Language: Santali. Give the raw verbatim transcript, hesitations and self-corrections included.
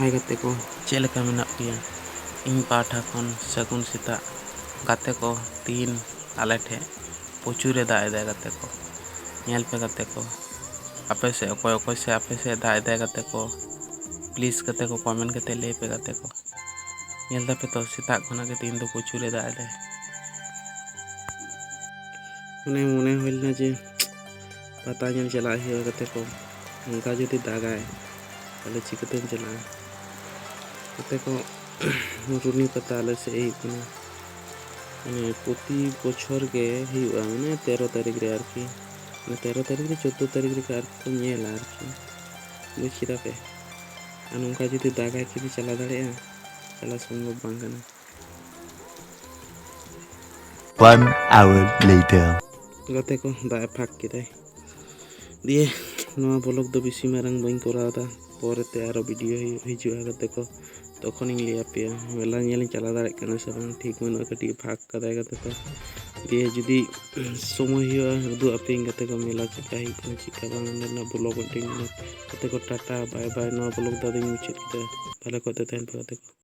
ᱦᱟᱭ ᱜᱟᱛᱮ ᱠᱚ, ᱪᱮᱫ ᱞᱮᱠᱟ ᱢᱮᱱᱟᱜ ᱯᱮᱭᱟ? ᱤᱧ ᱯᱟᱦᱴᱟ ᱠᱷᱚᱱ ᱥᱟᱹᱜᱩᱱ ᱥᱮᱛᱟᱜ᱾ ᱜᱟᱛᱮ ᱠᱚ, ᱛᱤᱦᱤᱧ ᱟᱞᱮ ᱴᱷᱮᱡ ᱯᱨᱚᱪᱩᱨᱮ ᱫᱟᱜ ᱮᱫᱟᱭ ᱜᱟᱛᱮ ᱠᱚ᱾ ᱧᱮᱞ ᱯᱮ ᱜᱟᱛᱮ ᱠᱚ, ᱟᱯᱮ ᱥᱮᱫ ᱚᱠᱚᱭ ᱚᱠᱚᱭ ᱥᱮᱫ ᱟᱯᱮ ᱥᱮᱫ ᱫᱟᱜ ᱮᱫᱟᱭ ᱜᱟᱛᱮ ᱠᱚ, please ᱜᱟᱛᱮ ᱠᱚ comment ᱠᱟᱛᱮ ᱞᱟᱹᱭ ᱯᱮ ᱜᱟᱛᱮ ᱠᱚ᱾ ᱧᱮᱞ ᱫᱟᱯᱮ ᱛᱚ, ᱥᱮᱛᱟᱜ ᱠᱷᱚᱱᱟᱜ ᱜᱮ ᱛᱤᱦᱤᱧ ᱫᱚ ᱯᱨᱚᱪᱩᱨᱮ ᱫᱟᱜ ᱮᱫᱟᱭ᱾ ᱢᱟᱱᱮ ᱢᱚᱱᱮ ᱦᱩᱭ ᱞᱮᱱᱟ ᱡᱮ ᱯᱟᱛᱟ ᱧᱮᱞ ᱪᱟᱞᱟᱜ ᱦᱩᱭᱩᱜᱼᱟ ᱜᱟᱛᱮ ᱠᱚ, ᱚᱱᱠᱟ ᱡᱩᱫᱤ ᱫᱟᱜᱟᱭ ᱛᱟᱦᱞᱮ ᱪᱤᱠᱟᱹᱛᱮᱢ ᱪᱟᱞᱟᱜᱼᱟ? ᱜᱟᱛᱮ ᱠᱚ, ᱨᱩᱱᱤ ᱯᱟᱛᱟ ᱟᱞᱮ ᱥᱮᱫ ᱦᱩᱭᱩᱜ ᱠᱟᱱᱟ, ᱢᱟᱱᱮ ᱯᱨᱚᱛᱤ ᱵᱚᱪᱷᱚᱨ ᱜᱮ ᱦᱩᱭᱩᱜᱼᱟ, ᱢᱟᱱᱮ ᱛᱮᱨᱚ ᱛᱟᱹᱨᱤᱠᱷ ᱨᱮ ᱟᱨᱠᱤ, ᱢᱟᱱᱮ ᱛᱮᱨᱚ ᱛᱟᱹᱨᱤᱠᱷ ᱨᱮ ᱪᱳᱫᱽᱫᱳ ᱛᱟᱹᱨᱤᱠᱷ ᱨᱮᱠᱚ ᱟᱨᱠᱤ ᱠᱚ ᱧᱮᱞᱟ ᱟᱨᱠᱤ, ᱵᱩᱡᱽ ᱠᱮᱫᱟ ᱯᱮ? ᱟᱨ ᱱᱚᱝᱠᱟ ᱡᱩᱫᱤ ᱫᱟᱜᱟᱭ ᱠᱤ ᱪᱟᱞᱟᱣ ᱫᱟᱲᱮᱭᱟᱜᱼᱟ? ᱪᱟᱞᱟᱣ ᱥᱚᱢᱵᱷᱚᱵ ᱵᱟᱝ ᱠᱟᱱᱟ᱾ One hour later. ᱜᱟᱛᱮ ᱠᱚ, ᱫᱟᱜ ᱮ ᱯᱷᱟᱸᱠ ᱠᱮᱫᱟᱭ᱾ ᱫᱤᱭᱮ ᱱᱚᱣᱟ vlog ᱫᱚ ᱵᱮᱥᱤ ᱢᱟᱨᱟᱝ ᱵᱟᱹᱧ ᱠᱚᱨᱟᱣ ᱮᱫᱟ, ᱯᱚᱨᱮᱛᱮ ᱟᱨᱚ video ᱦᱩᱭᱩᱜ, ᱦᱤᱡᱩᱜᱼᱟ ᱜᱟᱛᱮ ᱠᱚ, ᱛᱚᱠᱷᱚᱱᱤᱧ ᱞᱟᱹᱭ ᱟᱯᱮᱭᱟ᱾ ᱢᱮᱞᱟ ᱧᱮᱞᱤᱧ ᱪᱟᱞᱟᱣ ᱫᱟᱲᱮᱭᱟᱜ ᱠᱟᱱᱟ ᱥᱮ ᱵᱟᱝ ᱴᱷᱤᱠ ᱵᱟᱹᱱᱩᱜᱼᱟ, ᱠᱟᱹᱴᱤᱡ ᱯᱷᱟᱸᱠ ᱠᱟᱫᱟᱭ ᱜᱟᱛᱮ ᱠᱚ᱾ ᱫᱤᱭᱮ ᱡᱩᱫᱤ ᱥᱚᱢᱚᱭ ᱦᱩᱭᱩᱜᱼᱟ ᱩᱫᱩᱜ ᱟᱯᱮᱭᱟᱹᱧ ᱜᱟᱛᱮ ᱠᱚ, ᱢᱮᱞᱟ ᱪᱮᱫᱠᱟ ᱦᱩᱭᱩᱜ ᱠᱟᱱᱟ ᱪᱮᱫᱠᱟ ᱵᱟᱝ, ᱚᱸᱰᱮᱱᱟᱜ vlog ᱢᱤᱫᱴᱮᱱ᱾ ᱜᱟᱛᱮ ᱠᱚ ᱴᱟᱴᱟ bye bye, ᱱᱚᱣᱟ vlog ᱫᱚ ᱟᱫᱚᱧ ᱢᱩᱪᱟᱹᱫ ᱠᱮᱫᱟ, ᱵᱷᱟᱞᱮ ᱠᱚᱡ ᱛᱮ ᱛᱟᱦᱮᱱ ᱯᱮ ᱜᱟᱛᱮ ᱠᱚ᱾